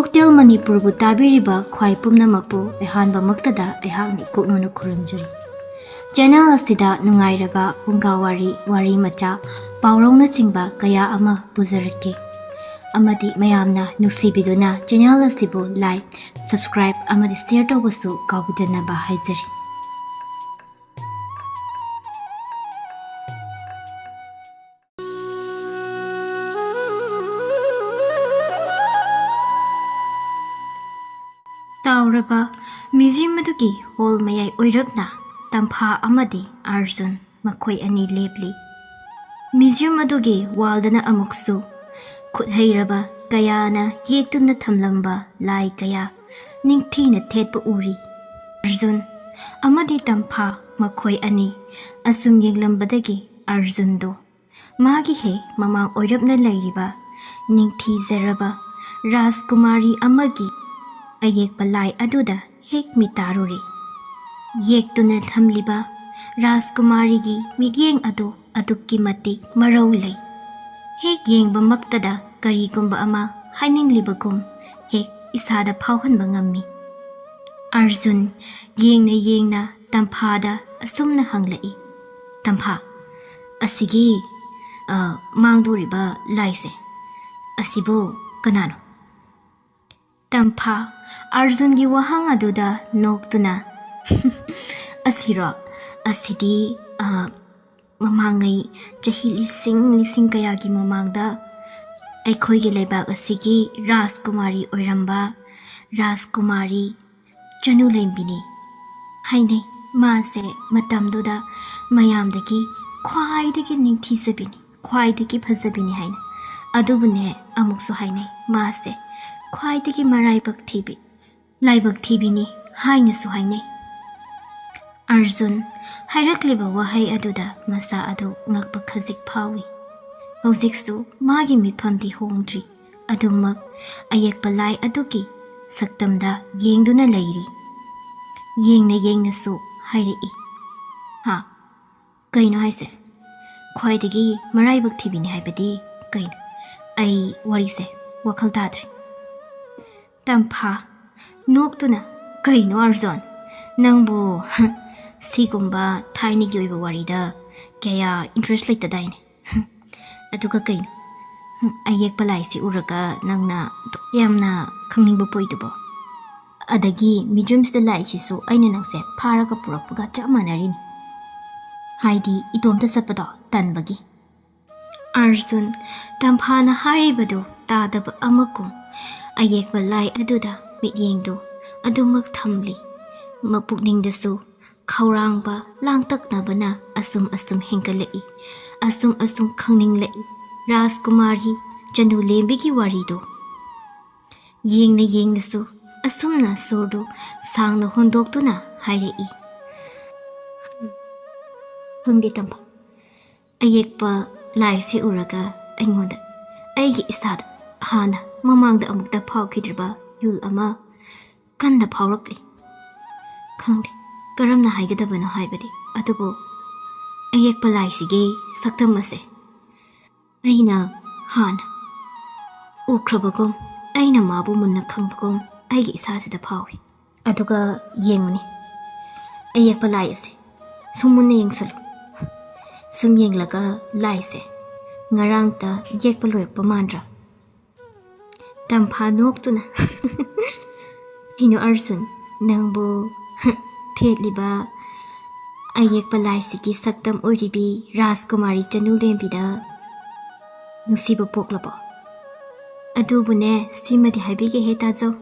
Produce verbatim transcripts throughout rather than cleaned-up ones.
Cocktail ꯃꯅꯤꯄꯨꯔꯕꯨ ꯇꯥꯕꯤꯔꯤꯕ ꯈ꯭ꯋꯥꯏ ꯄꯨꯝꯅꯃꯛꯄꯨ ꯑꯍꯥꯟꯕꯃꯛꯇꯗ ꯑꯩꯍꯥꯛꯅ ꯏꯀꯣꯛꯅꯧꯅ ꯈꯨꯔꯨꯝꯖꯔꯤ꯫ ꯆꯦꯅꯦꯜ ꯑꯁꯤꯗ ꯅꯨꯡꯉꯥꯏꯔꯕ ꯐꯨꯡꯒꯥ ꯋꯥꯔꯤ, ꯋꯥꯔꯤ ꯃꯆꯥ, ꯄꯥꯎꯔꯧꯅꯆꯤꯡꯕ ꯀꯌꯥ ꯑꯃ ꯄꯨꯖꯔꯛꯀꯦ꯫ ꯑꯃꯗꯤ ꯃꯌꯥꯝꯅ ꯅꯨꯡꯁꯤꯕꯤꯗꯨꯅ ꯆꯦꯅꯦꯜ ꯑꯁꯤꯕꯨ like, subscribe ꯑꯃꯗꯤ share ꯇꯧꯕꯁꯨ ꯀꯥꯎꯕꯤꯗꯅꯕ ꯍꯥꯏꯖꯔꯤ꯫ ꯆꯥꯎꯔꯕ museum ꯑꯗꯨꯒꯤ hall ꯃꯌꯥꯏ ꯑꯣꯏꯔꯞꯅ ꯇꯝꯐꯥ ꯑꯃꯗꯤ ꯑꯥꯔꯖꯨꯟ ꯃꯈꯣꯏ ꯑꯅꯤ ꯂꯦꯞꯂꯤ꯫ Museum ꯑꯗꯨꯒꯤ wallꯗꯅ ꯑꯃꯨꯛꯁꯨ ꯈꯨꯠꯍꯩꯔꯕ ꯀꯌꯥꯅ ꯌꯦꯛꯇꯨꯅ ꯊꯝꯂꯝꯕ ꯂꯥꯏ ꯀꯌꯥ ꯅꯤꯡꯊꯤꯅ ꯊꯦꯠꯄ ꯎꯔꯤ꯫ ꯑꯥꯔꯖꯨꯟ ꯑꯃꯗꯤ ꯇꯝꯐꯥ ꯃꯈꯣꯏ ꯑꯅꯤ ꯑꯁꯨꯝ ꯌꯦꯡꯂꯝꯕꯗꯒꯤ ꯑꯥꯔꯖꯨꯟꯗꯣ ꯃꯥꯒꯤ ꯍꯦꯛ ꯃꯃꯥꯡ ꯑꯣꯏꯔꯞꯅ ꯂꯩꯔꯤꯕ ꯅꯤꯡꯊꯤꯖꯔꯕ ꯔꯥꯖꯀꯨꯃꯥꯔꯤ ꯑꯃꯒꯤ ꯑꯌꯦꯛꯄ ꯂꯥꯏ ꯑꯗꯨꯗ ꯍꯦꯛ ꯃꯤꯇꯥꯔꯨꯔꯦ꯫ ꯌꯦꯛꯇꯨꯅ ꯊꯝꯂꯤꯕ ꯔꯥꯖꯀꯨꯃꯥꯔꯤꯒꯤ ꯃꯤꯠꯌꯦꯡ ꯑꯗꯨ ꯑꯗꯨꯛꯀꯤ ꯃꯇꯤꯛ ꯃꯔꯧ ꯂꯩ꯫ ꯍꯦꯛ ꯌꯦꯡꯕꯃꯛꯇꯗ ꯀꯔꯤꯒꯨꯝꯕ ꯑꯃ ꯍꯥꯏꯅꯤꯡꯂꯤꯕꯒꯨꯝ ꯍꯦꯛ ꯏꯁꯥꯗ ꯐꯥꯎꯍꯟꯕ ꯉꯝꯃꯤ꯫ ꯑꯥꯔꯖꯨꯟ ꯌꯦꯡꯅ ꯌꯦꯡꯅ ꯇꯝꯐꯥꯗ ꯑꯁꯨꯝꯅ ꯍꯪꯂꯛꯏ, "ꯇꯝꯐꯥ, ꯑꯁꯤꯒꯤ, ꯑ, ꯃꯥꯡꯗꯧꯔꯤꯕ ꯂꯥꯏꯁꯦ, ꯑꯁꯤꯕꯨ ꯀꯅꯥꯅꯣ?" ꯇꯝꯐꯥ ꯑꯥꯔꯖꯨꯟꯒꯤ ꯋꯥꯍꯪ ꯑꯗꯨꯗ ꯅꯣꯛꯇꯨꯅ, "ꯑꯁꯤꯔꯣ? ꯑꯁꯤꯗꯤ, ꯑ, ꯃꯃꯥꯡꯉꯩ ꯆꯍꯤ ꯂꯤꯁꯤꯡ ꯂꯤꯁꯤꯡ ꯀꯌꯥꯒꯤ ꯃꯃꯥꯡꯗ ꯑꯩꯈꯣꯏꯒꯤ ꯂꯩꯕꯥꯛ ꯑꯁꯤꯒꯤ ꯔꯥꯖꯀꯨꯃꯥꯔꯤ ꯑꯣꯏꯔꯝꯕ ꯔꯥꯖꯀꯨꯃꯥꯔꯤ ꯆꯅꯨꯂꯦꯝꯕꯤꯅꯤ ꯍꯥꯏꯅꯩ꯫ ꯃꯥꯁꯦ ꯃꯇꯝꯗꯨꯗ ꯃꯌꯥꯝꯗꯒꯤ ꯈ꯭ꯋꯥꯏꯗꯒꯤ ꯅꯤꯡꯊꯤꯖꯕꯤꯅꯤ, ꯈ꯭ꯋꯥꯏꯗꯒꯤ ꯐꯖꯕꯤꯅꯤ" ꯍꯥꯏꯅ꯫ ꯑꯗꯨꯕꯨꯅꯦ, ꯑꯃꯨꯛꯁꯨ ꯍꯥꯏꯅꯩ, ꯃꯥꯁꯦ ꯈ꯭ꯋꯥꯏꯗꯒꯤ ꯃꯔꯥꯏꯕꯛ ꯊꯤꯕꯤ, ꯂꯥꯏꯕꯛ ꯊꯤꯕꯤꯅꯤ ꯍꯥꯏꯅꯁꯨ ꯍꯥꯏꯅꯩ꯫ ꯑꯥꯔꯖꯨꯟ ꯍꯥꯏꯔꯛꯂꯤꯕ ꯋꯥꯍꯩ ꯑꯗꯨꯗ ꯃꯁꯥ ꯑꯗꯨ ꯉꯛꯄ ꯈꯖꯤꯛ ꯐꯥꯎꯏ꯫ ꯍꯧꯖꯤꯛꯁꯨ ꯃꯥꯒꯤ ꯃꯤꯠꯐꯝꯗꯤ ꯍꯣꯡꯗ꯭ꯔꯤ꯫ ꯑꯗꯨꯃꯛ ꯑꯌꯦꯛꯄ ꯂꯥꯏ ꯑꯗꯨꯒꯤ ꯁꯛꯇꯝꯗ ꯌꯦꯡꯗꯨꯅ ꯂꯩꯔꯤ꯫ ꯌꯦꯡꯅ ꯌꯦꯡꯅꯁꯨ ꯍꯥꯏꯔꯛꯏ, "ꯍꯥ? ꯀꯩꯅꯣ ꯍꯥꯏꯁꯦ? ꯈ꯭ꯋꯥꯏꯗꯒꯤ ꯃꯔꯥꯏꯕꯛ ꯊꯤꯕꯤꯅꯤ ꯍꯥꯏꯕꯗꯤ ꯀꯩꯅꯣ? ꯑꯩ ꯋꯥꯔꯤꯁꯦ ꯋꯥꯈꯜ ꯇꯥꯗ꯭ꯔꯦ꯫" ꯇꯝꯐꯥ, ꯅꯣꯛꯇꯨꯅ, "ꯀꯩꯅꯣ ꯑꯥꯔꯖꯨꯟ, ꯅꯪꯕꯨ ꯁꯤꯒꯨꯝꯕ ꯊꯥꯏꯅꯒꯤ ꯑꯣꯏꯕ ꯋꯥꯔꯤꯗ ꯀꯌꯥ ꯏꯟꯇꯔꯦꯁ ꯂꯩꯇꯗꯥꯏꯅꯦ? ꯑꯗꯨꯒ ꯀꯩꯅꯣ, ꯑꯌꯦꯛꯄ ꯂꯥꯏꯁꯤ ꯎꯔꯒ ꯅꯪꯅ ꯑꯗꯨꯛ ꯌꯥꯝꯅ ꯈꯪꯅꯤꯡꯕ ꯄꯣꯛꯏꯗꯨꯕꯣ? ꯑꯗꯒꯤ ꯃ꯭ꯌꯨꯖꯤꯌꯝꯁꯤꯗ ꯂꯥꯛꯏꯁꯤꯁꯨ ꯑꯩꯅ ꯅꯪꯁꯦ ꯐꯥꯔꯒ ꯄꯨꯔꯛꯄꯒ ꯆꯞ ꯃꯥꯟꯅꯔꯤꯅꯤ꯫ ꯍꯥꯏꯗꯤ ꯏꯇꯣꯝꯇ ꯆꯠꯄꯗꯣ ꯇꯟꯕꯒꯤ꯫" ꯑꯥꯔꯖꯨꯟ, ꯇꯝꯐꯥꯅ ꯍꯥꯏꯔꯤꯕꯗꯨ ꯇꯥꯗꯕ ꯑꯃꯒꯨꯝ ꯑꯌꯦꯛꯄ ꯂꯥꯏ ꯑꯗꯨꯗ ꯃꯤꯠꯌꯦꯡꯗꯨ ꯑꯗꯨꯃꯛ ꯊꯝꯂꯤ꯫ ꯃꯄꯨꯛꯅꯤꯡꯗꯁꯨ ꯈꯧꯔꯥꯡꯕ ꯂꯥꯡꯇꯛꯅꯕꯅ ꯑꯁꯨꯝ ꯑꯁꯨꯝ ꯍꯦꯟꯒꯠꯂꯛꯏ, ꯑꯁꯨꯝ ꯑꯁꯨꯝ ꯈꯪꯅꯤꯡꯂꯛꯏ꯫ ꯔꯥꯖꯀꯨꯃꯥꯔꯤ ꯆꯅꯨ ꯂꯦꯝꯕꯤꯒꯤ ꯋꯥꯔꯤꯗꯨ ꯌꯦꯡꯅ ꯌꯦꯡꯅꯁꯨ ꯑꯁꯨꯝꯅ ꯁꯨꯔꯗꯨ ꯁꯥꯡꯅ ꯍꯣꯟꯗꯣꯛꯇꯨꯅ ꯍꯥꯏꯔꯛꯏ꯫ ꯈꯪꯗꯦ ꯇꯝꯐꯥ, ꯑꯌꯦꯛꯄ ꯂꯥꯏꯁꯦ ꯎꯔꯒ ꯑꯩꯉꯣꯟꯗ, ꯑꯩꯒꯤ ꯏꯁꯥꯗ ꯍꯥꯟꯅ ꯃꯃꯥꯡꯗ ꯑꯃꯨꯛꯇ ꯐꯥꯎꯈꯤꯗ꯭ꯔꯤꯕ ꯌꯨꯜ ꯑꯃ ꯀꯟꯅ ꯐꯥꯎꯔꯛꯂꯤ꯫ ꯈꯪꯗꯦ ꯀꯔꯝꯅ ꯍꯥꯏꯒꯗꯕꯅꯣ ꯍꯥꯏꯕꯗꯤ, ꯑꯗꯨꯕꯨ ꯑꯌꯦꯛꯄ ꯂꯥꯏꯁꯤꯒꯤ ꯁꯛꯇꯝ ꯑꯁꯦ ꯑꯩꯅ ꯍꯥꯟꯅ ꯎꯈ꯭ꯔꯕꯒꯨꯝ, ꯑꯩꯅ ꯃꯥꯕꯨ ꯃꯨꯟꯅ ꯈꯪꯕꯒꯨꯝ ꯑꯩꯒꯤ ꯏꯁꯥꯁꯤꯗ ꯐꯥꯎꯏ꯫ ꯑꯗꯨꯒ ꯌꯦꯡꯉꯨꯅꯦ, ꯑꯌꯦꯛꯄ ꯂꯥꯏ ꯑꯁꯦ ꯁꯨꯝ ꯃꯨꯟꯅ ꯌꯦꯡꯁꯜꯂꯨ꯫ ꯁꯨꯝ ꯌꯦꯡꯂꯒ ꯂꯥꯏꯁꯦ ꯉꯔꯥꯡꯇ ꯌꯦꯛꯄ ꯂꯣꯏꯔꯛꯄ ꯃꯥꯟꯗ꯭ꯔꯥ? ꯇꯝꯐꯥ ꯅꯣꯛꯇꯨꯅ, "ꯀꯩꯅꯣ ꯑꯥꯔꯖꯨꯟ, ꯅꯪꯕꯨ ꯊꯦꯠꯂꯤꯕ ꯑꯌꯦꯛꯄ ꯂꯥꯏꯁꯤꯒꯤ ꯁꯛꯇꯝ ꯑꯣꯏꯔꯤꯕꯤ ꯔꯥꯖꯀꯨꯃꯥꯔꯤ ꯆꯅꯨ ꯂꯦꯝꯕꯤꯗ ꯅꯨꯡꯁꯤꯕ ꯄꯣꯛꯂꯕꯣ? ꯑꯗꯨꯕꯨꯅꯦ, ꯁꯤꯃꯗꯤ ꯍꯥꯏꯕꯤꯒꯦꯍꯦ ꯇꯥꯖꯧ,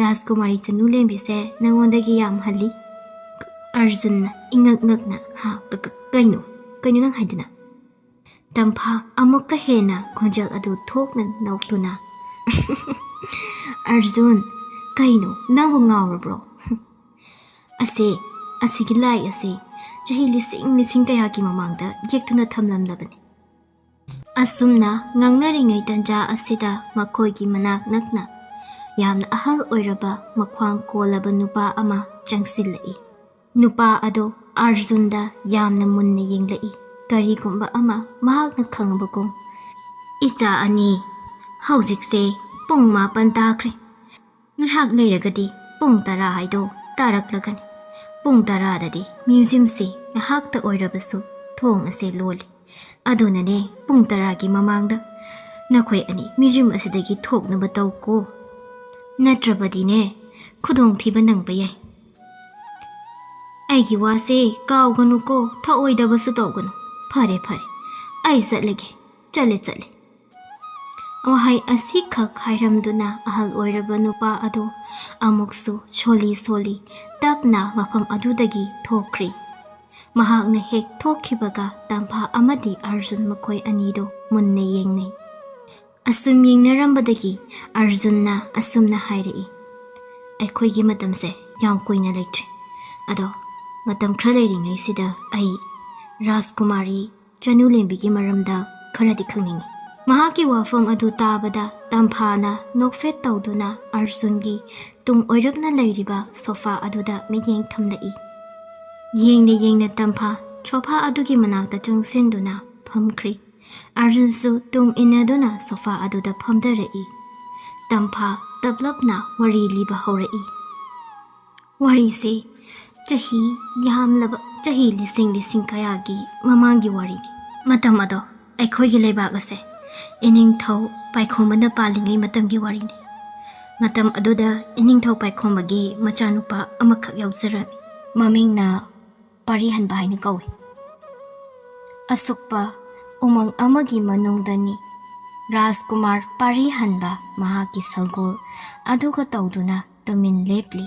ꯔꯥꯖꯀꯨꯃꯥꯔꯤ ꯆꯅꯨ ꯂꯦꯝꯕꯤꯁꯦ ꯅꯪꯉꯣꯟꯗꯒꯤ ꯌꯥꯝ ꯍꯜꯂꯤ꯫" ꯑꯥꯔꯖꯨꯟꯅ ꯏꯉꯛ ꯉꯛꯅ, "ꯍꯥ? ꯀ-, ꯀ-, ꯀꯩꯅꯣ? ꯀꯩꯅꯣ ꯅꯪ ꯍꯥꯏꯗꯨꯅ?" ꯇꯝꯐꯥ ꯑꯃꯨꯛꯀ ꯍꯦꯟꯅ ꯈꯣꯟꯖꯦꯜ ꯑꯗꯨ ꯊꯣꯛꯅ ꯅꯣꯛꯇꯨꯅ, "ꯑꯥꯔꯖꯨꯟ, ꯀꯩꯅꯣ ꯅꯪꯕꯨ ꯉꯥꯎꯔꯕ꯭ꯔꯣ? ꯑꯁꯦ, ꯑꯁꯤꯒꯤ ꯂꯥꯏ ꯑꯁꯦ ꯆꯍꯤ ꯂꯤꯁꯤꯡ ꯂꯤꯁꯤꯡ ꯀꯌꯥꯒꯤ ꯃꯃꯥꯡꯗ ꯌꯦꯛꯇꯨꯅ ꯊꯝꯂꯝꯂꯕꯅꯤ꯫" ꯑꯁꯨꯝꯅ ꯉꯥꯡꯅꯔꯤꯉꯩ ꯇꯟꯖꯥ ꯑꯁꯤꯗ ꯃꯈꯣꯏꯒꯤ ꯃꯅꯥꯛ ꯅꯛꯅ ꯌꯥꯝꯅ ꯑꯍꯜ ꯑꯣꯏꯔꯕ ꯃꯈ꯭ꯋꯥꯡ ꯀꯣꯜꯂꯕ ꯅꯨꯄꯥ ꯑꯃ ꯆꯪꯁꯤꯜꯂꯛꯏ꯫ ꯅꯨꯄꯥ ꯑꯗꯣ ꯑꯥꯔꯖꯨꯟꯗ ꯌꯥꯝꯅ ꯃꯨꯟꯅ ꯌꯦꯡꯂꯛꯏ꯫ ꯀꯔꯤꯒꯨꯝꯕ ꯑꯃ ꯃꯍꯥꯛꯅ ꯈꯪꯕꯒꯨꯝ, "ꯏꯆꯥ ꯑꯅꯤ, ꯍꯧꯖꯤꯛꯁꯦ ꯄꯨꯡ ꯃꯥꯄꯟ ꯇꯥꯈ꯭ꯔꯦ꯫ ꯉꯥꯏꯍꯥꯛ ꯂꯩꯔꯒꯗꯤ ꯄꯨꯡ ꯇꯔꯥ ꯍꯥꯏꯗꯣ ꯇꯥꯔꯛꯂꯒꯅꯤ꯫ ꯄꯨꯡ ꯇꯔꯥꯗꯗꯤ ꯃ꯭ꯌꯨꯖꯤꯌꯝꯁꯦ ꯉꯥꯏꯍꯥꯛꯇ ꯑꯣꯏꯔꯕꯁꯨ ꯊꯣꯡ ꯑꯁꯦ ꯂꯣꯜꯂꯤ꯫ ꯑꯗꯨꯅꯅꯦ, ꯄꯨꯡ ꯇꯔꯥꯒꯤ ꯃꯃꯥꯡꯗ ꯅꯈꯣꯏ ꯑꯅꯤ ꯃ꯭ꯌꯨꯖꯤꯌꯝ ꯑꯁꯤꯗꯒꯤ ꯊꯣꯛꯅꯕ ꯇꯧꯀꯣ꯫ ꯅꯠꯇ꯭ꯔꯕꯗꯤꯅꯦ, ꯈꯨꯗꯣꯡꯊꯤꯕ ꯅꯪꯕ ꯌꯥꯏ꯫ ꯑꯩꯒꯤ ꯋꯥꯁꯦ ꯀꯥꯎꯒꯅꯨꯀꯣ, ꯊꯧꯑꯣꯏꯗꯕꯁꯨ ꯇꯧꯒꯅꯨ꯫ ꯐꯔꯦ, ꯐꯔꯦ, ꯑꯩ ꯆꯠꯂꯒꯦ꯫ ꯆꯠꯂꯦ, ꯆꯠꯂꯦ꯫ ꯋꯥꯍꯩ ꯑꯁꯤꯈꯛ ꯍꯥꯏꯔꯝꯗꯨꯅ ꯑꯍꯜ ꯑꯣꯏꯔꯕ ꯅꯨꯄꯥ ꯑꯗꯨ ꯑꯃꯨꯛꯁꯨ ꯁꯣꯜꯂꯤ ꯁꯣꯜꯂꯤ ꯇꯞꯅ ꯃꯐꯝ ꯑꯗꯨꯗꯒꯤ ꯊꯣꯛꯈ꯭ꯔꯤ꯫ ꯃꯍꯥꯛꯅ ꯍꯦꯛ ꯊꯣꯛꯈꯤꯕꯒ ꯇꯝꯐꯥ ꯑꯃꯗꯤ ꯑꯔꯖꯨꯟ ꯃꯈꯣꯏ ꯑꯅꯤꯗꯨ ꯃꯨꯟꯅ ꯌꯦꯡꯅꯩ꯫ ꯑꯁꯨꯝ ꯌꯦꯡꯅꯔꯝꯕꯗꯒꯤ ꯑꯔꯖꯨꯟꯅ ꯑꯁꯨꯝꯅ ꯍꯥꯏꯔꯛꯏ, "ꯑꯩꯈꯣꯏꯒꯤ ꯃꯇꯝꯁꯦ ꯌꯥꯝ ꯀꯨꯏꯅ ꯂꯩꯇ꯭ꯔꯦ꯫ ꯑꯗꯣ ꯃꯇꯝ ꯈꯔ ꯂꯩꯔꯤꯉꯩꯁꯤꯗ ꯑꯩ ꯔꯥꯖꯀꯨꯃꯥꯔꯤ ꯆꯅꯨꯂꯦꯝꯕꯤꯒꯤ ꯃꯔꯝꯗ ꯈꯔꯗꯤ ꯈꯪꯅꯤꯡꯉꯤ꯫" ꯃꯍꯥꯛꯀꯤ ꯋꯥꯐꯝ ꯑꯗꯨ ꯇꯥꯕꯗ ꯇꯝꯐꯥꯅ ꯅꯣꯛꯐꯦꯠ ꯇꯧꯗꯨꯅ ꯑꯔꯖꯨꯟꯒꯤ ꯇꯨꯡ ꯑꯣꯏꯔꯞꯅ ꯂꯩꯔꯤꯕ ꯁꯣꯐꯥ ꯑꯗꯨꯗ ꯃꯤꯠꯌꯦꯡ ꯊꯝꯂꯛꯏ꯫ ꯌꯦꯡꯅ ꯌꯦꯡꯅ ꯇꯝꯐꯥ ꯁꯣꯐꯥ ꯑꯗꯨꯒꯤ ꯃꯅꯥꯛꯇ ꯆꯪꯁꯤꯟꯗꯨꯅ ꯐꯝꯈ꯭ꯔꯤ꯫ ꯑꯔꯖꯨꯟꯁꯨ ꯇꯨꯡ ꯏꯟꯅꯗꯨꯅ ꯁꯣꯐꯥ ꯑꯗꯨꯗ ꯐꯝꯊꯔꯛꯏ꯫ ꯇꯝꯐꯥ ꯇꯞꯂꯞꯅ ꯋꯥꯔꯤ ꯂꯤꯕ ꯍꯧꯔꯛꯏ꯫ ꯋꯥꯔꯤꯁꯦ ꯆꯍꯤ ꯌꯥꯝꯂꯕ, ꯆꯍꯤ ꯂꯤꯁꯤꯡ ꯂꯤꯁꯤꯡ ꯀꯌꯥꯒꯤ ꯃꯃꯥꯡꯒꯤ ꯋꯥꯔꯤꯅꯤ꯫ ꯃꯇꯝ ꯑꯗꯣ ꯑꯩꯈꯣꯏꯒꯤ ꯂꯩꯕꯥꯛ ꯑꯁꯦ ꯏꯅꯤꯡꯊꯧ ꯄꯥꯏꯈꯣꯝꯕꯅ ꯄꯥꯜꯂꯤꯉꯩ ꯃꯇꯝꯒꯤ ꯋꯥꯔꯤꯅꯤ꯫ ꯃꯇꯝ ꯑꯗꯨꯗ ꯏꯅꯤꯡꯊꯧ ꯄꯥꯏꯈꯣꯝꯕꯒꯤ ꯃꯆꯥꯅꯨꯄꯥ ꯑꯃꯈꯛ ꯌꯥꯎꯖꯔꯝꯃꯤ꯫ ꯃꯃꯤꯡꯅ ꯄꯥꯔꯤꯍꯟꯕ ꯍꯥꯏꯅ ꯀꯧꯏ꯫ ꯑꯁꯨꯛꯄ ꯎꯃꯪ ꯑꯃꯒꯤ ꯃꯅꯨꯡꯗꯅꯤ ꯔꯥꯖꯀꯨꯃꯥꯔ ꯄꯥꯔꯤꯍꯟꯕ ꯃꯍꯥꯛꯀꯤ ꯁꯒꯣꯜ ꯑꯗꯨꯒ ꯇꯧꯗꯨꯅ ꯇꯨꯃꯤꯟ ꯂꯦꯞꯂꯤ꯫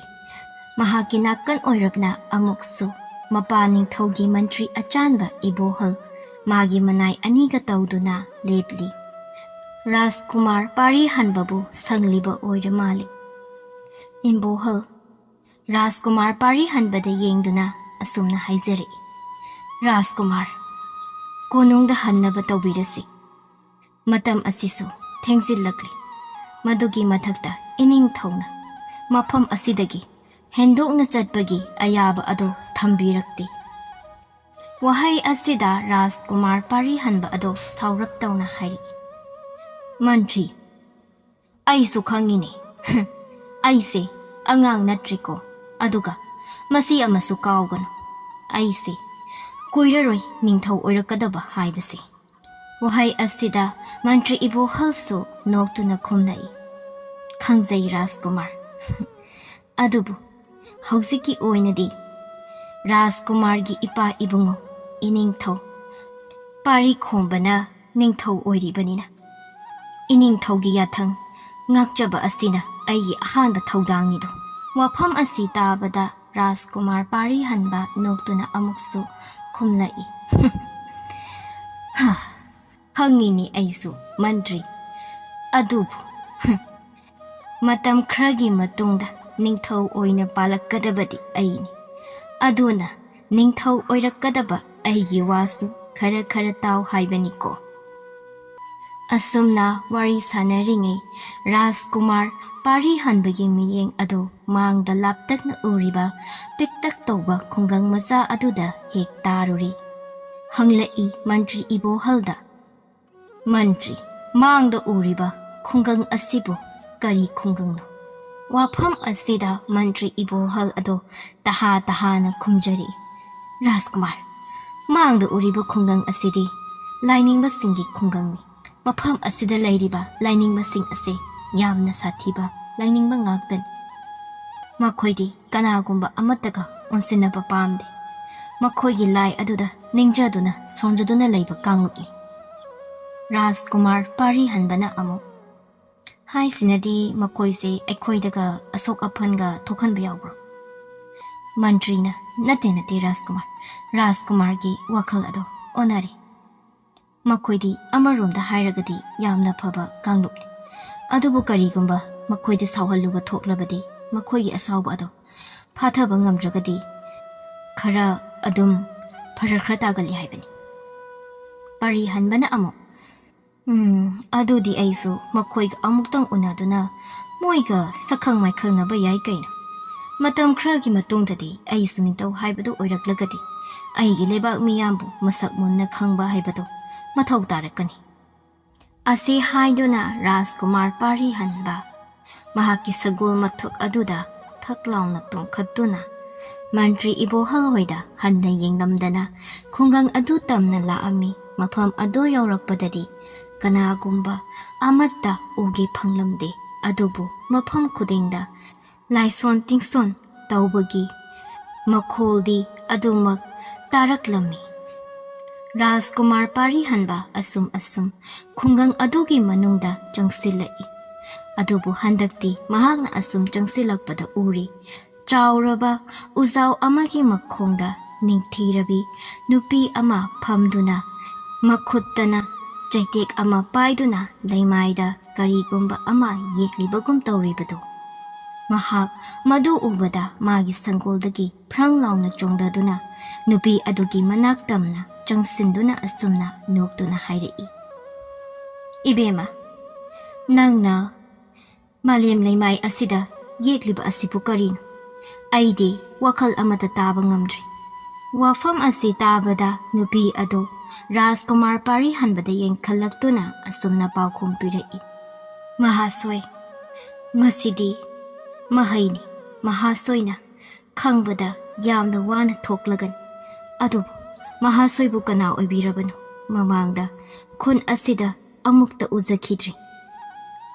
ꯃꯍꯥꯛꯀꯤ ꯅꯥꯀꯟ ꯑꯣꯏꯔꯞꯅ ꯑꯃꯨꯛꯁꯨ ꯃꯄꯥ ꯅꯤꯡꯊꯧꯒꯤ ꯃꯟꯇ꯭ꯔꯤ ꯑꯆꯥꯟꯕ ꯏꯕꯣꯍꯜ ꯃꯥꯒꯤ ꯃꯅꯥꯏ ꯑꯅꯤꯒ ꯇꯧꯗꯨꯅ ꯂꯦꯞꯂꯤ꯫ ꯔꯥꯖꯀꯨꯃꯥꯔ ꯄꯥꯔꯤꯍꯟꯕꯕꯨ ꯁꯪꯂꯤꯕ ꯑꯣꯏꯔ ꯃꯥꯜꯂꯤ꯫ ꯏꯕꯣꯍꯜ ꯔꯥꯖꯀꯨꯃꯥꯔ ꯄꯥꯔꯤꯍꯟꯕꯗ ꯌꯦꯡꯗꯨꯅ ꯑꯁꯨꯝꯅ ꯍꯥꯏꯖꯔꯛꯏ, "ꯔꯥꯖꯀꯨꯃꯥꯔ, ꯀꯣꯅꯨꯡꯗ ꯍꯟꯅꯕ ꯇꯧꯕꯤꯔꯁꯤ꯫ ꯃꯇꯝ ꯑꯁꯤꯁꯨ ꯊꯦꯡꯖꯤꯜꯂꯛꯂꯤ꯫ ꯃꯗꯨꯒꯤ ꯃꯊꯛꯇ ꯏꯅꯤꯡꯊꯧꯅ ꯃꯐꯝ ꯑꯁꯤꯗꯒꯤ ꯍꯦꯟꯗꯣꯛꯅ ꯆꯠꯄꯒꯤ ꯑꯌꯥꯕ ꯑꯗꯨ ꯊꯝꯕꯤꯔꯛꯇꯦ꯫" ꯋꯥꯍꯩ ꯑꯁꯤꯗ ꯔꯥꯖꯀꯨꯃꯥꯔ ꯄꯥꯔꯤꯍꯟꯕ ꯑꯗꯨ ꯁꯥꯎꯔꯞ ꯇꯧꯅ ꯍꯥꯏꯔꯛꯏ, "ꯃꯟꯇ꯭ꯔꯤ, ꯑꯩꯁꯨ ꯈꯪꯉꯤꯅꯦ꯫ ꯑꯩꯁꯦ ꯑꯉꯥꯡ ꯅꯠꯇ꯭ꯔꯤꯀꯣ꯫ ꯑꯗꯨꯒ ꯃꯁꯤ ꯑꯃꯁꯨ ꯀꯥꯎꯒꯅꯨ, ꯑꯩꯁꯦ ꯀꯨꯏꯔꯔꯣꯏ ꯅꯤꯡꯊꯧ ꯑꯣꯏꯔꯛꯀꯗꯕ ꯍꯥꯏꯕꯁꯦ꯫ ꯋꯥꯍꯩ ꯑꯁꯤꯗ ꯃꯟꯇ꯭ꯔꯤ ꯏꯕꯣꯍꯜꯁꯨ ꯅꯣꯛꯇꯨꯅ ꯈꯨꯝꯂꯛꯏ, "ꯈꯪꯖꯩ ꯔꯥꯖꯀꯨꯃꯥꯔ꯫ ꯑꯗꯨꯕꯨ ꯍꯧꯖꯤꯛꯀꯤ ꯑꯣꯏꯅꯗꯤ ꯔꯥꯖꯀꯨꯃꯥꯔꯒꯤ ꯏꯄꯥ ꯏꯕꯨꯡꯉꯣ ꯏꯅꯤꯡꯊꯧ ꯄꯥꯔꯤ ꯈꯣꯝꯕꯅ ꯅꯤꯡꯊꯧ ꯑꯣꯏꯔꯤꯕꯅꯤꯅ, ꯏꯅꯤꯡꯊꯧꯒꯤ ꯌꯥꯊꯪ ꯉꯥꯛꯆꯕ ꯑꯁꯤꯅ ꯑꯩꯒꯤ ꯑꯍꯥꯟꯕ ꯊꯧꯗꯥꯡꯅꯤꯗꯣ꯫" ꯋꯥꯐꯝ ꯑꯁꯤ ꯇꯥꯕꯗ ꯔꯥꯖꯀꯨꯃꯥꯔ ꯄꯥꯔꯤ ꯍꯟꯕ ꯅꯣꯛꯇꯨꯅ ꯑꯃꯨꯛꯁꯨ ꯈꯨꯝꯂꯛꯏ, "ꯍꯥ, ꯈꯪꯉꯤꯅꯤ ꯑꯩꯁꯨ, ꯃꯟꯇ꯭ꯔꯤ꯫ ꯑꯗꯨꯕꯨ, ꯍꯝ, ꯃꯇꯝ ꯈꯔꯒꯤ ꯃꯇꯨꯡꯗ ꯅꯤꯡꯊꯧ ꯑꯣꯏꯅ ꯄꯥꯜꯂꯛꯀꯗꯕꯗꯤ ꯑꯩꯅꯤ꯫ ꯑꯗꯨꯅ ꯅꯤꯡꯊꯧ ꯑꯣꯏꯔꯛꯀꯗꯕ ꯑꯩꯒꯤ ꯋꯥꯁꯨ ꯈꯔ ꯈꯔ ꯇꯥꯎ ꯍꯥꯏꯕꯅꯤꯀꯣ꯫" ꯑꯁꯨꯝꯅ ꯋꯥꯔꯤ ꯁꯥꯟꯅꯔꯤꯉꯩ ꯔꯥꯖꯀꯨꯃꯥꯔ ꯄꯥꯔꯤ ꯍꯟꯕꯒꯤ ꯃꯤꯠꯌꯦꯡ ꯑꯗꯨ ꯃꯥꯡꯗ ꯂꯥꯞꯇꯛꯅ ꯎꯔꯤꯕ ꯄꯤꯛꯇꯛ ꯇꯧꯕ ꯈꯨꯡꯒꯪ ꯃꯆꯥ ꯑꯗꯨꯗ ꯍꯦꯛ ꯇꯥꯔꯨꯔꯦ꯫ ꯍꯪꯂꯛꯏ ꯃꯟꯇ꯭ꯔꯤ ꯏꯕꯣꯍꯜꯗ, "ꯃꯟꯇ꯭ꯔꯤ, ꯃꯥꯡꯗ ꯎꯔꯤꯕ ꯈꯨꯡꯒꯪ ꯑꯁꯤꯕꯨ ꯀꯔꯤ ꯈꯨꯡꯒꯪꯅꯣ?" ꯋꯥꯐꯝ ꯑꯁꯤꯗ ꯃꯟꯇ꯭ꯔꯤ ꯏꯕꯣꯍꯜ ꯑꯗꯣ ꯇꯍꯥ ꯇꯍꯥꯅ ꯈꯨꯝꯖꯔꯛꯏ, "ꯔꯥꯖꯀꯨꯃꯥꯔ, ꯃꯥꯡꯗ ꯎꯔꯤꯕ ꯈꯨꯡꯒꯪ ꯑꯁꯤꯗꯤ ꯂꯥꯏꯅꯤꯡꯕꯁꯤꯡꯒꯤ ꯈꯨꯡꯒꯪꯅꯤ꯫ ꯃꯐꯝ ꯑꯁꯤꯗ ꯂꯩꯔꯤꯕ ꯂꯥꯏꯅꯤꯡꯕꯁꯤꯡ ꯑꯁꯤ ꯌꯥꯝꯅ ꯁꯥꯊꯤꯕ ꯂꯥꯏꯅꯤꯡꯕ ꯉꯥꯛꯇꯅꯤ꯫ ꯃꯈꯣꯏꯗꯤ ꯀꯅꯥꯒꯨꯝꯕ ꯑꯃꯠꯇꯒ ꯑꯣꯟꯁꯤꯟꯅꯕ ꯄꯥꯝꯗꯦ꯫ ꯃꯈꯣꯏꯒꯤ ꯂꯥꯏ ꯑꯗꯨꯗ ꯅꯤꯡꯖꯗꯨꯅ ꯁꯣꯟꯖꯗꯨꯅ ꯂꯩꯕ ꯀꯥꯡꯂꯨꯞꯅꯤ꯫" ꯔꯥꯖꯀꯨꯃꯥꯔ ꯄꯥꯔꯤ ꯍꯟꯕꯅ ꯑꯃꯨꯛ, "ꯍꯥꯏꯁꯤꯅꯗꯤ ꯃꯈꯣꯏꯁꯦ ꯑꯩꯈꯣꯏꯗꯒ ꯑꯁꯣꯛ ꯑꯄꯟꯒ ꯊꯣꯛꯍꯟꯕ ꯌꯥꯎꯕ꯭ꯔꯣ?" ꯃꯟꯇ꯭ꯔꯤꯅ, "ꯅꯠꯇꯦ, ꯅꯠꯇꯦ ꯔꯥꯖꯀꯨꯃꯥꯔ, ꯔꯥꯖꯀꯨꯃꯥꯔꯒꯤ ꯋꯥꯈꯜ ꯑꯗꯣ ꯑꯣꯟꯅꯔꯦ꯫ ꯃꯈꯣꯏꯗꯤ ꯑꯃꯔꯣꯝꯗ ꯍꯥꯏꯔꯒꯗꯤ ꯌꯥꯝꯅ ꯐꯕ ꯀꯥꯡꯂꯨꯞꯅꯤ꯫ ꯑꯗꯨꯕꯨ ꯀꯔꯤꯒꯨꯝꯕ ꯃꯈꯣꯏꯗ ꯁꯥꯎꯍꯜꯂꯨꯕ ꯊꯣꯛꯂꯕꯗꯤ ꯃꯈꯣꯏꯒꯤ ꯑꯁꯥꯎꯕ ꯑꯗꯣ ꯐꯥꯊꯕ ꯉꯝꯗ꯭ꯔꯒꯗꯤ ꯈꯔ ꯑꯗꯨꯝ ꯐꯔꯛ ꯈꯔ ꯇꯥꯒꯜꯂꯤ ꯍꯥꯏꯕꯅꯤ꯫" ꯄꯥꯔꯤ ꯍꯟꯕꯅ ꯑꯃꯨꯛ, "ꯎꯝ, ꯑꯗꯨꯗꯤ ꯑꯩꯁꯨ ꯃꯈꯣꯏꯒ ꯑꯃꯨꯛꯇꯪ ꯎꯅꯗꯨꯅ ꯃꯣꯏꯒ ꯁꯛꯈꯪ ꯃꯥꯏꯈꯪꯅꯕ ꯌꯥꯏ ꯀꯩꯅꯣ꯫ ꯃꯇꯝ ꯈꯔꯒꯤ ꯃꯇꯨꯡꯗꯗꯤ ꯑꯩꯁꯨ ꯅꯤꯡꯊꯧ ꯍꯥꯏꯕꯗꯨ ꯑꯣꯏꯔꯛꯂꯒꯗꯤ ꯑꯩꯒꯤ ꯂꯩꯕꯥꯛ ꯃꯤꯌꯥꯝꯕꯨ ꯃꯁꯛ ꯃꯨꯟꯅ ꯈꯪꯕ ꯍꯥꯏꯕꯗꯨ ꯃꯊꯧ ꯇꯥꯔꯛꯀꯅꯤ꯫" ꯑꯁꯤ ꯍꯥꯏꯗꯨꯅ ꯔꯥꯖꯀꯨꯃꯥꯔ ꯄꯥꯔꯤ ꯍꯟꯕ ꯃꯍꯥꯛꯀꯤ ꯁꯒꯣꯜ ꯃꯊꯛ ꯑꯗꯨꯗ ꯊꯛ ꯂꯥꯎꯅ ꯇꯣꯡꯈꯠꯇꯨꯅ ꯃꯟꯇ꯭ꯔꯤ ꯏꯕꯣꯍꯜ ꯍꯣꯏꯗ ꯍꯟꯅ ꯌꯦꯡꯂꯝꯗꯅ ꯈꯨꯡꯒꯪ ꯑꯗꯨ ꯇꯝꯅ ꯂꯥꯛꯑꯝꯃꯤ꯫ ꯃꯐꯝ ꯑꯗꯨ ꯌꯧꯔꯛꯄꯗꯗꯤ ꯀꯅꯥꯒꯨꯝꯕ ꯑꯃꯠꯇ ꯎꯒꯦ ꯐꯪꯂꯝꯗꯦ꯫ ꯑꯗꯨꯕꯨ ꯃꯐꯝ ꯈꯨꯗꯤꯡꯗ ꯂꯥꯏꯁꯣꯟ ꯇꯤꯡꯁꯣꯟ ꯇꯧꯕꯒꯤ ꯃꯈꯣꯜꯗꯤ ꯑꯗꯨꯃꯛ ꯇꯥꯔꯛꯂꯝꯃꯤ꯫ ꯔꯥꯖꯀꯨꯃꯥꯔ ꯄꯥꯔꯤ ꯍꯟꯕ ꯑꯁꯨꯝ ꯑꯁꯨꯝ ꯈꯨꯡꯒꯪ ꯑꯗꯨꯒꯤ ꯃꯅꯨꯡꯗ ꯆꯪꯁꯤꯜꯂꯛꯏ꯫ ꯑꯗꯨꯕꯨ ꯍꯟꯗꯛꯇꯤ ꯃꯍꯥꯛꯅ ꯑꯁꯨꯝ ꯆꯪꯁꯤꯜꯂꯛꯄꯗ ꯎꯔꯤ꯫ ꯆꯥꯎꯔꯕ ꯎꯖꯥꯎ ꯑꯃꯒꯤ ꯃꯈꯣꯡꯗ ꯅꯤꯡꯊꯤꯔꯕꯤ ꯅꯨꯄꯤ ꯑꯃ ꯐꯝꯗꯨꯅ ꯃꯈꯨꯠꯇꯅ ꯆꯩꯇꯦꯛ ꯑꯃ ꯄꯥꯏꯗꯨꯅ ꯂꯩꯃꯥꯏꯗ ꯀꯔꯤꯒꯨꯝꯕ ꯑꯃ ꯌꯦꯛꯂꯤꯕꯒꯨꯝ ꯇꯧꯔꯤꯕꯗꯨ꯫ ꯃꯍꯥꯛ ꯃꯗꯨ ꯎꯕꯗ ꯃꯥꯒꯤ ꯁꯪꯒꯣꯜꯗꯒꯤ ꯐ꯭ꯔꯪ ꯂꯥꯎꯅ ꯆꯣꯡꯊꯗꯨꯅ ꯅꯨꯄꯤ ꯑꯗꯨꯒꯤ ꯃꯅꯥꯛ ꯇꯝꯅ ꯆꯪꯁꯤꯟꯗꯨꯅ ꯑꯁꯨꯝꯅ ꯅꯣꯛꯇꯨꯅ ꯍꯥꯏꯔꯛꯏ, "ꯏꯕꯦꯝꯃ, ꯅꯪꯅ ꯃꯥꯂꯦꯝ ꯂꯩꯃꯥꯏ ꯑꯁꯤꯗ ꯌꯦꯛꯂꯤꯕ ꯑꯁꯤꯕꯨ ꯀꯔꯤꯅꯣ? ꯑꯩꯗꯤ ꯋꯥꯈꯜ ꯑꯃꯠꯇ ꯇꯥꯕ ꯉꯝꯗ꯭ꯔꯤ꯫" ꯋꯥꯐꯝ ꯑꯁꯤ ꯇꯥꯕꯗ ꯅꯨꯄꯤ ꯑꯗꯨ ꯔꯥꯖꯀꯨꯃꯥꯔ ꯄꯥꯔꯤ ꯍꯟꯕꯗ ꯌꯦꯡꯈꯠꯂꯛꯇꯨꯅ ꯑꯁꯨꯝꯅ ꯄꯥꯎꯈꯨꯝ ꯄꯤꯔꯛꯏ, "ꯃꯍꯥꯁꯣꯏ, ꯃꯁꯤꯗꯤ ꯃꯍꯩꯅꯤ꯫ ꯃꯍꯥꯁꯣꯏꯅ ꯈꯪꯕꯗ ꯌꯥꯝꯅ ꯋꯥꯅ ꯊꯣꯛꯂꯒꯅꯤ꯫ ꯑꯗꯨꯕꯨ ꯃꯍꯥꯁꯣꯏꯕꯨ ꯀꯅꯥ ꯑꯣꯏꯕꯤꯔꯕꯅꯣ? ꯃꯃꯥꯡꯗ ꯈꯨꯟ ꯑꯁꯤꯗ ꯑꯃꯨꯛꯇ ꯎꯖꯈꯤꯗ꯭ꯔꯤ꯫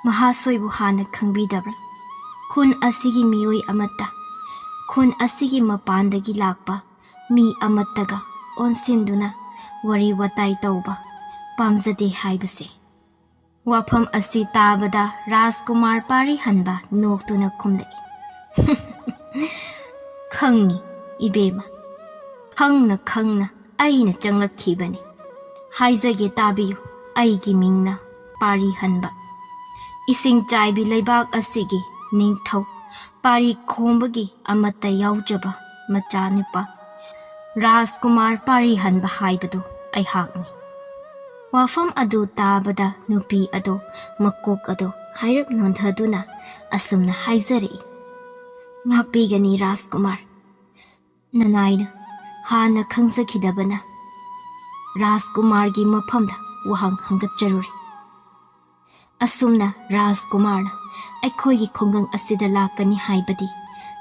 ꯃꯍꯥꯁꯣꯏꯕꯨ ꯍꯥꯟꯅ ꯈꯪꯕꯤꯗꯕ꯭ꯔꯥ? ꯈꯨꯟ ꯑꯁꯤꯒꯤ ꯃꯤꯑꯣꯏ ꯑꯃꯠꯇ, ꯈꯨꯟ ꯑꯁꯤꯒꯤ ꯃꯄꯥꯟꯗꯒꯤ ꯂꯥꯛꯄ ꯃꯤ ꯑꯃꯠꯇꯒ ꯑꯣꯟꯁꯤꯟꯗꯨꯅ ꯋꯥꯔꯤ ꯋꯥꯇꯥꯏ ꯇꯧꯕ ꯄꯥꯝꯖꯗꯦ ꯍꯥꯏꯕꯁꯦ?" ꯋꯥꯐꯝ ꯑꯁꯤ ꯇꯥꯕꯗ ꯔꯥꯖꯀꯨꯃꯥꯔ ꯄꯥꯔꯤ ꯍꯟꯕ ꯅꯣꯛꯇꯨꯅ ꯈꯨꯝꯂꯛꯏ, "ꯈꯪꯉꯤ ꯏꯕꯦꯝꯃ, ꯈꯪꯅ ꯈꯪꯅ ꯑꯩꯅ ꯆꯪꯂꯛꯈꯤꯕꯅꯤ꯫ ꯍꯥꯏꯖꯒꯦ ꯇꯥꯕꯤꯌꯨ, ꯑꯩꯒꯤ ꯃꯤꯡꯅ ꯄꯥꯔꯤ ꯍꯟꯕ꯫ ꯏꯁꯤꯡ ꯆꯥꯏꯕꯤ ꯂꯩꯕꯥꯛ ꯑꯁꯤꯒꯤ ꯅꯤꯡꯊꯧ ꯄꯥꯔꯤ ꯈꯣꯝꯕꯒꯤ ꯑꯃꯠꯇ ꯌꯥꯎꯖꯕ ꯃꯆꯥꯅꯨꯄꯥ ꯔꯥꯖꯀꯨꯃꯥꯔ ꯄꯥꯔꯤ ꯍꯟꯕ ꯍꯥꯏꯕꯗꯨ ꯑꯩꯍꯥꯛꯅꯤ꯫" ꯋꯥꯐꯝ ꯑꯗꯨ ꯇꯥꯕꯗ ꯅꯨꯄꯤ ꯑꯗꯨ ꯃꯀꯣꯛ ꯑꯗꯨ ꯍꯥꯏꯔꯞ ꯅꯣꯟꯊꯗꯨꯅ ꯑꯁꯨꯝꯅ ꯍꯥꯏꯖꯔꯛꯏ, "ꯉꯥꯛꯄꯤꯒꯅꯤ ꯔꯥꯖꯀꯨꯃꯥꯔ꯫ ꯅꯅꯥꯏꯅ ꯍꯥꯟꯅ ꯈꯪꯖꯈꯤꯗꯕꯅ ꯔꯥꯖꯀꯨꯃꯥꯔꯒꯤ ꯃꯐꯝꯗ ꯋꯥꯍꯪ ꯍꯪꯒꯠꯆꯔꯨꯔꯦ꯫" ꯑꯁꯨꯝꯅ ꯔꯥꯖꯀꯨꯃꯥꯔꯅ ꯑꯩꯈꯣꯏꯒꯤ ꯈꯨꯡꯒꯪ ꯑꯁꯤꯗ ꯂꯥꯛꯀꯅꯤ ꯍꯥꯏꯕꯗꯤ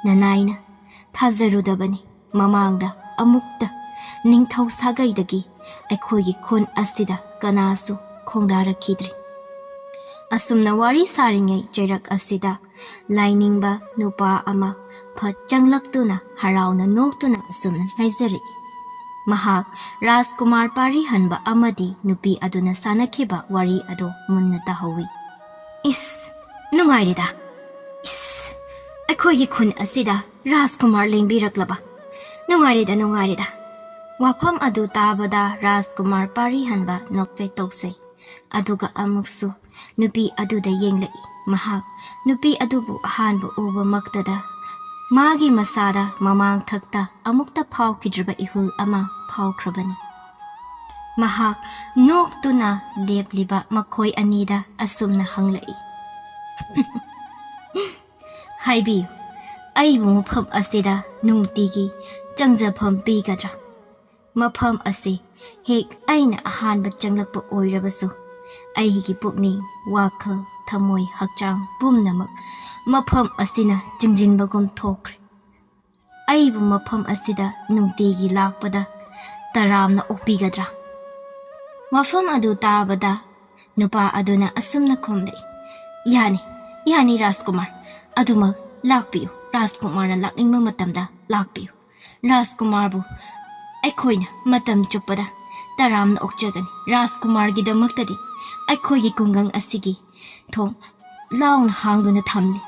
ꯅꯅꯥꯏꯅ ꯊꯥꯖꯔꯨꯗꯕꯅꯤ꯫ ꯃꯃꯥꯡꯗ ꯑꯃꯨꯛꯇ ꯅꯤꯡꯊꯧ ꯁꯥꯒꯩꯗꯒꯤ ꯑꯩꯈꯣꯏꯒꯤ ꯈꯨꯟ ꯑꯁꯤꯗ ꯀꯅꯥꯁꯨ ꯈꯣꯡꯗꯥꯔꯛꯈꯤꯗ꯭ꯔꯤ꯫ ꯑꯁꯨꯝꯅ ꯋꯥꯔꯤ ꯁꯥꯔꯤꯉꯩ ꯆꯩꯔꯛ ꯑꯁꯤꯗ ꯂꯥꯏꯅꯤꯡꯕ ꯅꯨꯄꯥ ꯑꯃ ꯐꯠ ꯆꯪꯂꯛꯇꯨꯅ ꯍꯔꯥꯎꯅ ꯅꯣꯛꯇꯨꯅ ꯑꯁꯨꯝꯅ ꯍꯥꯏꯖꯔꯛꯏ꯫ ꯃꯍꯥꯛ ꯔꯥꯖꯀꯨꯃꯥꯔ ꯄꯥꯔꯤ ꯍꯟꯕ ꯑꯃꯗꯤ ꯅꯨꯄꯤ ꯑꯗꯨꯅ ꯁꯥꯟꯅꯈꯤꯕ ꯋꯥꯔꯤ ꯑꯗꯨ ꯃꯨꯟꯅ ꯇꯥꯍꯧꯏ꯫ "ꯏꯁ, ꯅꯨꯡꯉꯥꯏꯔꯦꯗ꯫ ꯏꯁ, ꯑꯩꯈꯣꯏꯒꯤ ꯈꯨꯟ ꯑꯁꯤꯗ ꯔꯥꯖꯀꯨꯃꯥꯔ ꯂꯦꯡꯕꯤꯔꯛꯂꯕ꯫ ꯅꯨꯡꯉꯥꯏꯔꯦꯗ, ꯅꯨꯡꯉꯥꯏꯔꯦꯗ꯫" ꯋꯥꯐꯝ ꯑꯗꯨ ꯇꯥꯕꯗ ꯔꯥꯖꯀꯨꯃꯥꯔ ꯄꯥꯔꯤ ꯍꯟꯕ ꯅꯣꯛꯐꯦꯠ ꯇꯧꯖꯩ꯫ ꯑꯗꯨꯒ ꯑꯃꯨꯛꯁꯨ ꯅꯨꯄꯤ ꯑꯗꯨꯗ ꯌꯦꯡꯂꯛꯏ꯫ ꯃꯍꯥꯛ ꯅꯨꯄꯤ ꯑꯗꯨꯕꯨ ꯑꯍꯥꯟꯕ ꯎꯕꯃꯛꯇꯗ ꯃꯥꯒꯤ ꯃꯁꯥꯗ ꯃꯃꯥꯡ ꯊꯛꯇ ꯑꯃꯨꯛꯇ ꯐꯥꯎꯈꯤꯗ꯭ꯔꯤꯕ ꯏꯍꯨꯜ ꯑꯃ ꯐꯥꯎꯈ꯭ꯔꯕꯅꯤ꯫ ꯃꯍꯥꯛ ꯅꯣꯛꯇꯨꯅ ꯂꯦꯞꯂꯤꯕ ꯃꯈꯣꯏ ꯑꯅꯤꯗ ꯑꯁꯨꯝꯅ ꯍꯪꯂꯛꯏ, "ꯍꯥꯏꯕꯤꯌꯨ, ꯑꯩꯕꯨ ꯃꯐꯝ ꯑꯁꯤꯗ ꯅꯨꯡꯇꯤꯒꯤ ꯆꯪꯖꯐꯝ ꯄꯤꯒꯗ꯭ꯔꯥ? ꯃꯐꯝ ꯑꯁꯤ ꯍꯦꯛ ꯑꯩꯅ ꯑꯍꯥꯟꯕ ꯆꯪꯂꯛꯄ ꯑꯣꯏꯔꯕꯁꯨ, ꯑꯩꯒꯤ ꯄꯨꯛꯅꯤꯡ, ꯋꯥꯈꯜ, ꯊꯃꯣꯏ, ꯍꯛꯆꯥꯡ ꯄꯨꯝꯅꯃꯛ ꯃꯐꯝ ꯑꯁꯤꯅ ꯆꯤꯡꯁꯤꯟꯕꯒꯨꯝ ꯊꯣꯛꯈ꯭ꯔꯦ꯫ ꯑꯩꯕꯨ ꯃꯐꯝ ꯑꯁꯤꯗ ꯅꯨꯡꯇꯤꯒꯤ ꯂꯥꯛꯄꯗ ꯇꯔꯥꯝꯅ ꯑꯣꯛꯄꯤꯒꯗ꯭ꯔꯥ?" ꯋꯥꯐꯝ ꯑꯗꯨ ꯇꯥꯕꯗ ꯅꯨꯄꯥ ꯑꯗꯨꯅ ꯑꯁꯨꯝꯅ ꯈꯨꯝꯂꯛꯏ, "ꯌꯥꯅꯤ, ꯌꯥꯅꯤ ꯔꯥꯖꯀꯨꯃꯥꯔ, ꯑꯗꯨꯃꯛ ꯂꯥꯛꯄꯤꯌꯨ꯫ ꯔꯥꯖꯀꯨꯃꯥꯔꯅ ꯂꯥꯛꯅꯤꯡꯕ ꯃꯇꯝꯗ ꯂꯥꯛꯄꯤꯌꯨ꯫ ꯔꯥꯖꯀꯨꯃꯥꯔꯕꯨ ꯑꯩꯈꯣꯏꯅ ꯃꯇꯝ ꯆꯨꯞꯄꯗ ꯇꯔꯥꯝꯅ ꯑꯣꯛꯆꯒꯅꯤ꯫ ꯔꯥꯖꯀꯨꯃꯥꯔꯒꯤꯗꯃꯛꯇꯗꯤ ꯑꯩꯈꯣꯏꯒꯤ ꯈꯨꯡꯒꯪ ꯑꯁꯤꯒꯤ ꯊꯣꯡ ꯂꯥꯎꯅ ꯍꯥꯡꯗꯨꯅ ꯊꯝꯂꯤ꯫"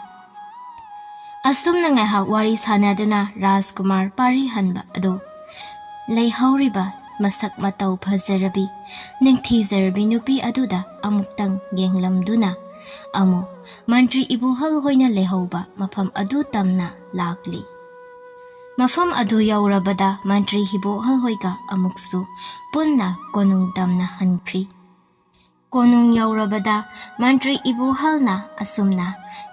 ꯑꯁꯨꯝꯅ ꯉꯥꯏꯍꯥꯛ ꯋꯥꯔꯤ ꯁꯥꯟꯅꯗꯨꯅ ꯔꯥꯖꯀꯨꯃꯥꯔ ꯄꯥꯔꯤ ꯍꯟꯕ ꯑꯗꯨ ꯂꯩꯍꯧꯔꯤꯕ ꯃꯁꯛ ꯃꯇꯧ ꯐꯖꯔꯕꯤ, ꯅꯤꯡꯊꯤꯖꯔꯕꯤ ꯅꯨꯄꯤ ꯑꯗꯨꯗ ꯑꯃꯨꯛꯇꯪ ꯌꯦꯡꯂꯝꯗꯨꯅ ꯑꯃꯨꯛ ꯃꯟꯇ꯭ꯔꯤ ꯏꯕꯣꯍꯜ ꯍꯣꯏꯅ ꯂꯩꯍꯧꯕ ꯃꯐꯝ ꯑꯗꯨ ꯇꯝꯅ ꯂꯥꯛꯂꯤ꯫ ꯃꯐꯝ ꯑꯗꯨ ꯌꯧꯔꯕꯗ ꯃꯟꯇ꯭ꯔꯤ ꯏꯕꯣꯍꯜ ꯍꯣꯏꯒ ꯑꯃꯨꯛꯁꯨ ꯄꯨꯟꯅ ꯀꯣꯅꯨꯡ ꯇꯝꯅ ꯍꯟꯈ꯭ꯔꯤ꯫ ꯀꯣꯅꯨꯡ ꯌꯧꯔꯕꯗ ꯃꯟꯇ꯭ꯔꯤ ꯏꯕꯣꯍꯜꯅ ꯑꯁꯨꯝꯅ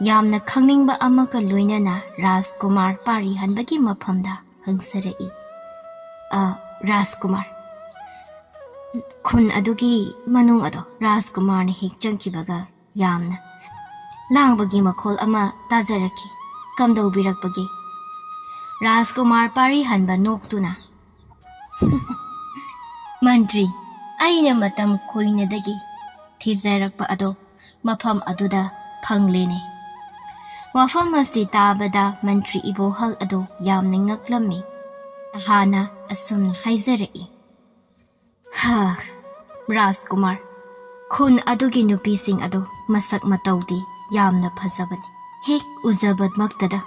ꯌꯥꯝꯅ ꯈꯪꯅꯤꯡꯕ ꯑꯃꯒ ꯂꯣꯏꯅꯅ ꯔꯥꯖꯀꯨꯃꯥꯔ ꯄꯥꯔꯤ ꯍꯟꯕꯒꯤ ꯃꯐꯝꯗ ꯍꯪꯖꯔꯛꯏ, "ꯑ, ꯔꯥꯖꯀꯨꯃꯥꯔ, ꯈꯨꯟ ꯑꯗꯨꯒꯤ ꯃꯅꯨꯡ ꯑꯗꯣ ꯔꯥꯖꯀꯨꯃꯥꯔꯅ ꯍꯦꯛ ꯆꯪꯈꯤꯕꯒ ꯌꯥꯝꯅ ꯂꯥꯡꯕꯒꯤ ꯃꯈꯣꯜ ꯑꯃ ꯇꯥꯖꯔꯛꯈꯤ꯫ "ꯀꯝꯗꯧꯕꯤꯔꯛꯄꯒꯦ?" ꯔꯥꯖꯀꯨꯃꯥꯔ ꯄꯥꯔꯤ ꯍꯟꯕ ꯅꯣꯛꯇꯨꯅ, "ꯃꯟꯇ꯭ꯔꯤ, ꯑꯩꯅ ꯃꯇꯝ ꯀꯨꯏꯅꯗꯒꯤ ꯊꯤꯖꯔꯛꯄ ꯑꯗꯣ ꯃꯐꯝ ꯑꯗꯨꯗ ꯐꯪꯂꯦꯅꯦ꯫" ꯋꯥꯐꯝ ꯑꯁꯤ ꯇꯥꯕꯗ ꯃꯟꯇ꯭ꯔꯤ ꯏꯕꯣꯍꯜ ꯑꯗꯨ ꯌꯥꯝꯅ ꯉꯛꯂꯝꯃꯤ꯫ ꯇꯍꯥꯅ ꯑꯁꯨꯝꯅ ꯍꯥꯏꯖꯔꯛꯏ, "ꯍꯥ, ꯔꯥꯖꯀꯨꯃꯥꯔ, ꯈꯨꯟ ꯑꯗꯨꯒꯤ ꯅꯨꯄꯤꯁꯤꯡ ꯑꯗꯣ ꯃꯁꯛ ꯃꯇꯧꯗꯤ ꯌꯥꯝꯅ ꯐꯖꯕꯅꯤ꯫ ꯍꯦꯛ ꯎꯖꯕꯃꯛꯇꯗ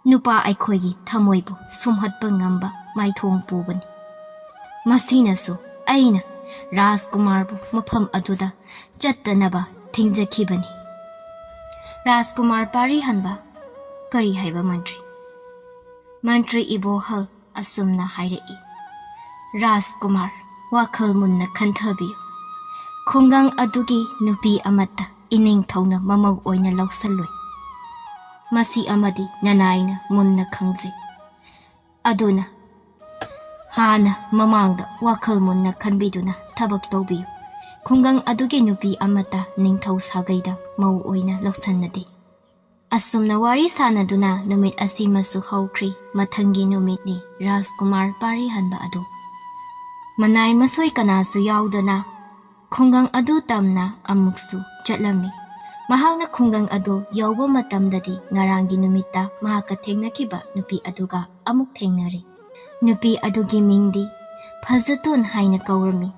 ꯅꯨꯄꯥ ꯑꯩꯈꯣꯏꯒꯤ ꯊꯃꯣꯏꯕꯨ ꯁꯨꯝꯍꯠꯄ ꯉꯝꯕ ꯃꯥꯏꯊꯣꯡ ꯄꯨꯕꯅꯤ꯫ ꯃꯁꯤꯅꯁꯨ ꯑꯩꯅ ꯔꯥꯖꯀꯨꯃꯥꯔꯕꯨ ꯃꯐꯝ ꯑꯗꯨꯗ ꯆꯠꯇꯅꯕ ꯊꯤꯡꯖꯈꯤꯕꯅꯤ꯫" "ꯔꯥꯖꯀꯨꯃꯥꯔ ꯄꯥꯔꯤ ꯍꯟꯕ?" "ꯀꯔꯤ ꯍꯥꯏꯕ, ꯃꯟꯇ꯭ꯔꯤ?" ꯃꯟꯇ꯭ꯔꯤ ꯏꯕꯣꯍꯜ ꯑꯁꯨꯝꯅ ꯍꯥꯏꯔꯛꯏ, "ꯔꯥꯖꯀꯨꯃꯥꯔ, ꯋꯥꯈꯜ ꯃꯨꯟꯅ ꯈꯟꯊꯕꯤꯌꯨ꯫ ꯈꯨꯡꯒꯪ ꯑꯗꯨꯒꯤ ꯅꯨꯄꯤ ꯑꯃꯠꯇ ꯏꯅꯤꯡꯊꯧꯅ ꯃꯃꯧ ꯑꯣꯏꯅ ꯂꯧꯁꯜꯂꯨꯏ꯫ ꯃꯁꯤ ꯑꯃꯗꯤ ꯅꯅꯥꯏꯅ ꯃꯨꯟꯅ ꯈꯪꯖꯩ꯫ ꯑꯗꯨꯅ ꯍꯥꯟꯅ ꯃꯃꯥꯡꯗ ꯋꯥꯈꯜ ꯃꯨꯟꯅ ꯈꯟꯕꯤꯗꯨꯅ ꯊꯕꯛ ꯇꯧꯕꯤꯌꯨ꯫ ꯈꯨꯡꯒꯪ ꯑꯗꯨꯒꯤ ꯅꯨꯄꯤ ꯑꯃꯠꯇ ꯅꯤꯡꯊꯧ ꯁꯥꯒꯩꯗ ꯃꯧ ꯑꯣꯏꯅ ꯂꯧꯁꯟꯅꯗꯦ꯫" ꯑꯁꯨꯝꯅ ꯋꯥꯔꯤ ꯁꯥꯟꯅꯗꯨꯅ ꯅꯨꯃꯤꯠ ꯑꯁꯤꯃꯁꯨ ꯍꯧꯈ꯭ꯔꯤ꯫ ꯃꯊꯪꯒꯤ ꯅꯨꯃꯤꯠꯅꯤ ꯔꯥꯖꯀꯨꯃꯥꯔ ꯄꯥꯔꯤ ꯍꯟꯕ ꯑꯗꯨ꯫ ꯃꯅꯥꯏ ꯃꯁꯣꯏ ꯀꯅꯥꯁꯨ ꯌꯥꯎꯗꯅ ꯈꯨꯡꯒꯪ ꯑꯗꯨ ꯇꯝꯅ ꯑꯃꯨꯛꯁꯨ ꯆꯠꯂꯝꯃꯤ꯫ ꯃꯍꯥꯛꯅ ꯈꯨꯡꯒꯪ ꯑꯗꯨ ꯌꯧꯕ ꯃꯇꯝꯗꯗꯤ ꯉꯔꯥꯡꯒꯤ ꯅꯨꯃꯤꯠꯇ ꯃꯍꯥꯛꯀ ꯊꯦꯡꯅꯈꯤꯕ ꯅꯨꯄꯤ ꯑꯗꯨꯒ ꯑꯃꯨꯛ ꯊꯦꯡꯅꯔꯦ꯫ ꯅꯨꯄꯤ ꯑꯗꯨꯒꯤ ꯃꯤꯡꯗꯤ ꯐꯖꯇꯣꯟ ꯍꯥꯏꯅ ꯀꯧꯔꯝꯃꯤ꯫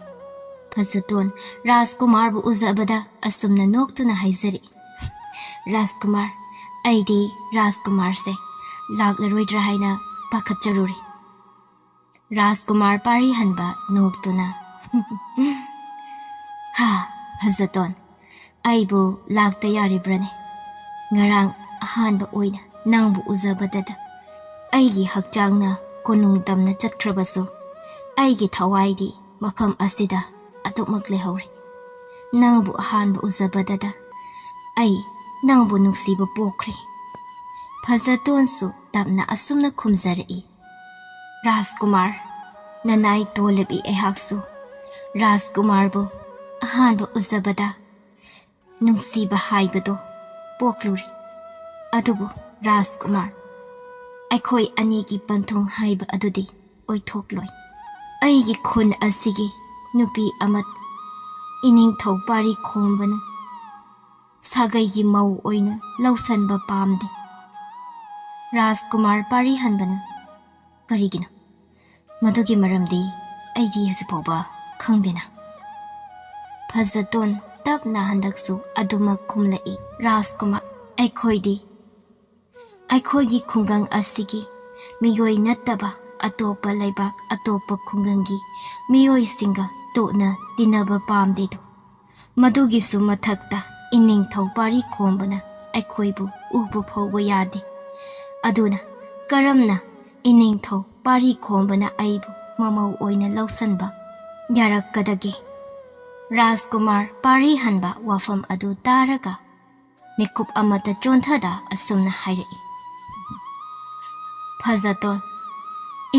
ꯐꯖꯇꯣꯟ ꯔꯥꯖꯀꯨꯃꯥꯔꯕꯨ ꯎꯖꯕꯗ ꯑꯁꯨꯝꯅ ꯅꯣꯛꯇꯨꯅ ꯍꯥꯏꯖꯔꯛꯏ, "ꯔꯥꯖꯀꯨꯃꯥꯔ, ꯑꯩꯗꯤ ꯔꯥꯖꯀꯨꯃꯥꯔꯁꯦ ꯂꯥꯛꯂꯔꯣꯏꯗ꯭ꯔꯥ ꯍꯥꯏꯅ ꯄꯥꯈꯠꯆꯔꯨꯔꯦ꯫" ꯔꯥꯖꯀꯨꯃꯥꯔ ꯄꯥꯔꯤ ꯍꯟꯕ ꯅꯣꯛꯇꯨꯅ, "ꯍꯥ, ꯐꯖꯇꯣꯟ, ꯑꯩꯕꯨ ꯂꯥꯛꯇ ꯌꯥꯔꯤꯕ꯭ꯔꯅꯦ? ꯉꯔꯥꯡ ꯑꯍꯥꯟꯕ ꯑꯣꯏꯅ ꯅꯪꯕꯨ ꯎꯖꯕꯗꯗ ꯑꯩꯒꯤ ꯍꯛꯆꯥꯡꯅ ꯀꯣꯅꯨꯡ ꯇꯝꯅ ꯆꯠꯈ꯭ꯔꯕꯁꯨ, ꯑꯩꯒꯤ ꯊꯋꯥꯏꯗꯤ ꯃꯐꯝ ꯑꯁꯤꯗ ꯑꯗꯨꯃꯛ ꯂꯩꯍꯧꯔꯦ꯫ ꯅꯪꯕꯨ ꯑꯍꯥꯟꯕ ꯎꯖꯕꯗꯗ ꯑꯩ ꯅꯪꯕꯨ ꯅꯨꯡꯁꯤꯕ ꯄꯣꯛꯈ꯭ꯔꯦ꯫" ꯐꯖꯇꯣꯟꯁꯨ ꯇꯞꯅ ꯑꯁꯨꯝꯅ ꯈꯨꯝꯖꯔꯛꯏ, "ꯔꯥꯖꯀꯨꯃꯥꯔ, ꯅꯅꯥꯏ ꯇꯣꯜꯂꯕꯤ ꯑꯩꯍꯥꯛꯁꯨ ꯔꯥꯖꯀꯨꯃꯥꯔꯕꯨ ꯑꯍꯥꯟꯕ ꯎꯖꯕꯗ ꯅꯨꯡꯁꯤꯕ ꯍꯥꯏꯕꯗꯣ ꯄꯣꯛꯂꯨꯔꯦ꯫ ꯑꯗꯨꯕꯨ ꯔꯥꯖꯀꯨꯃꯥꯔ, ꯑꯩꯈꯣꯏ ꯑꯅꯤꯒꯤ ꯄꯟꯊꯨꯡ ꯍꯥꯏꯕ ꯑꯗꯨꯗꯤ ꯑꯣꯏꯊꯣꯛꯂꯣꯏ꯫ ꯑꯩꯒꯤ ꯈꯨꯟ ꯑꯁꯤꯒꯤ ꯅꯨꯄꯤ ꯑꯃ ꯏꯅꯤꯡꯊꯧ ꯄꯥꯔꯤ ꯈꯣꯝꯕꯅ ꯁꯥꯒꯩꯒꯤ ꯃꯧ ꯑꯣꯏꯅ ꯂꯧꯁꯟꯕ ꯄꯥꯝꯗꯦ꯫ ꯔꯥꯖꯀꯨꯃꯥꯔ ꯄꯥꯔꯤ ꯍꯟꯕꯅ, "ꯀꯔꯤꯒꯤꯅꯣ? ꯃꯗꯨꯒꯤ ꯃꯔꯝꯗꯤ ꯑꯩꯗꯤ ꯍꯧꯖꯤꯛ ꯐꯥꯎꯕ ꯈꯪꯗꯦꯅ꯫" ꯐꯖꯇꯣꯟ ꯇꯞꯅ ꯍꯟꯗꯛꯁꯨ ꯑꯗꯨꯃꯛ ꯈꯨꯝꯂꯛꯏ, "ꯔꯥꯖꯀꯨꯃꯥꯔ, ꯑꯩꯈꯣꯏꯗꯤ ꯑꯩꯈꯣꯏꯒꯤ ꯈꯨꯡꯒꯪ ꯑꯁꯤꯒꯤ ꯃꯤꯑꯣꯏ ꯅꯠꯇꯕ ꯑꯇꯣꯞꯄ ꯂꯩꯕꯥꯛ, ꯑꯇꯣꯞꯄ ꯈꯨꯡꯒꯪꯒꯤ ꯃꯤꯑꯣꯏꯁꯤꯡꯒ ꯇꯣꯠꯅ ꯇꯤꯟꯅꯕ ꯄꯥꯝꯗꯦꯗꯣ꯫ ꯃꯗꯨꯒꯤꯁꯨ ꯃꯊꯛꯇ ꯏꯅꯤꯡꯊꯧ ꯄꯥꯔꯤ ꯈꯣꯝꯕꯅ ꯑꯩꯈꯣꯏꯕꯨ ꯎꯕ ꯐꯥꯎꯕ ꯌꯥꯗꯦ꯫ ꯑꯗꯨꯅ ꯀꯔꯝꯅ ꯏꯅꯤꯡꯊꯧ ꯄꯥꯔꯤ ꯈꯣꯝꯕꯅ ꯑꯩꯕꯨ ꯃꯃꯧ ꯑꯣꯏꯅ ꯂꯧꯁꯟꯕ ꯌꯥꯔꯛꯀꯗꯒꯦ?" ꯔꯥꯖꯀꯨꯃꯥꯔ ꯄꯥꯔꯤ ꯍꯟꯕ ꯋꯥꯐꯝ ꯑꯗꯨ ꯇꯥꯔꯒ ꯃꯤꯀꯨꯞ ꯑꯃꯇ ꯆꯣꯟꯊꯗ ꯑꯁꯨꯝꯅ ꯍꯥꯏꯔꯛꯏ, "ꯐꯖꯇꯣꯟ,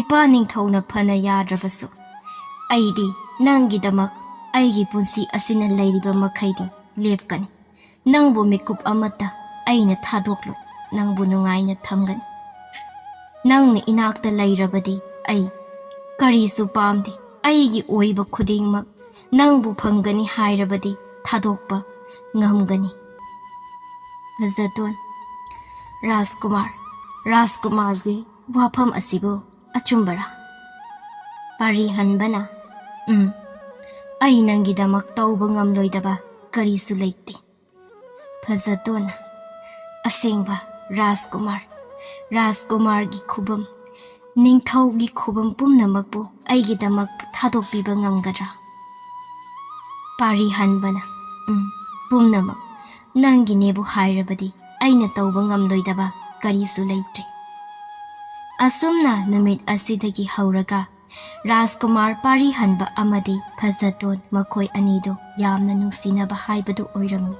ꯏꯄꯥ ꯅꯤꯡꯊꯧꯅ ꯐꯅ ꯌꯥꯗ꯭ꯔꯕꯁꯨ ꯑꯩꯗꯤ ꯅꯪꯒꯤꯗꯃꯛ ꯑꯩꯒꯤ ꯄꯨꯟꯁꯤ ꯑꯁꯤꯅ ꯂꯩꯔꯤꯕ ꯃꯈꯩꯗꯤ ꯂꯦꯞꯀꯅꯤ꯫ ꯅꯪꯕꯨ ꯃꯤꯀꯨꯞ ꯑꯃꯠꯇ ꯑꯩꯅ ꯊꯥꯗꯣꯛꯂꯣꯏ, ꯅꯪꯕꯨ ꯅꯨꯡꯉꯥꯏꯅ ꯊꯝꯒꯅꯤ꯫ ꯅꯪꯅ ꯏꯅꯥꯛꯇ ꯂꯩꯔꯕꯗꯤ ꯑꯩ ꯀꯔꯤꯁꯨ ꯄꯥꯝꯗꯦ꯫ ꯑꯩꯒꯤ ꯑꯣꯏꯕ ꯈꯨꯗꯤꯡꯃꯛ ꯅꯪꯕꯨ ꯐꯪꯒꯅꯤ ꯍꯥꯏꯔꯕꯗꯤ ꯊꯥꯗꯣꯛꯄ ꯉꯝꯒꯅꯤ꯫" ꯐꯖꯇꯣꯟ, "ꯔꯥꯖꯀꯨꯃꯥꯔ, ꯔꯥꯖꯀꯨꯃꯥꯔꯒꯤ ꯋꯥꯐꯝ ꯑꯁꯤꯕꯨ ꯑꯆꯨꯝꯕꯔꯥ?" ꯄꯥꯔꯤ ꯍꯟꯕꯅ, "ꯎꯝ, ꯑꯩ ꯅꯪꯒꯤꯗꯃꯛ ꯇꯧꯕ ꯉꯝꯂꯣꯏꯗꯕ ꯀꯔꯤꯁꯨ ꯂꯩꯇꯦ꯫" ꯐꯖꯇꯣꯟꯅ, "ꯑꯁꯦꯡꯕ ꯔꯥꯖꯀꯨꯃꯥꯔ, ꯔꯥꯖꯀꯨꯃꯥꯔꯒꯤ ꯈꯨꯕꯝ, ꯅꯤꯡꯊꯧꯒꯤ ꯈꯨꯕꯝ ꯄꯨꯝꯅꯃꯛꯄꯨ ꯑꯩꯒꯤꯗꯃꯛ ꯊꯥꯗꯣꯛꯄꯤꯕ ꯉꯝꯒꯗ꯭ꯔꯥ?" ꯄꯥꯔꯤ ꯍꯟꯕꯅ, "ꯎꯝ, ꯄꯨꯝꯅꯃꯛ ꯅꯪꯒꯤꯅꯦꯕꯨ ꯍꯥꯏꯔꯕꯗꯤ ꯑꯩꯅ ꯇꯧꯕ ꯉꯝꯂꯣꯏꯗꯕ ꯀꯔꯤꯁꯨ ꯂꯩꯇ꯭ꯔꯦ꯫" ꯑꯁꯨꯝꯅ ꯅꯨꯃꯤꯠ ꯑꯁꯤꯗꯒꯤ ꯍꯧꯔꯒ ꯔꯥꯖꯀꯨꯃꯥꯔ ꯄꯥꯔꯤ ꯍꯟꯕ ꯑꯃꯗꯤ ꯐꯖꯇꯣꯟ ꯃꯈꯣꯏ ꯑꯅꯤꯗꯨ ꯌꯥꯝꯅ ꯅꯨꯡꯁꯤꯅꯕ ꯍꯥꯏꯕꯗꯨ ꯑꯣꯏꯔꯝꯃꯤ꯫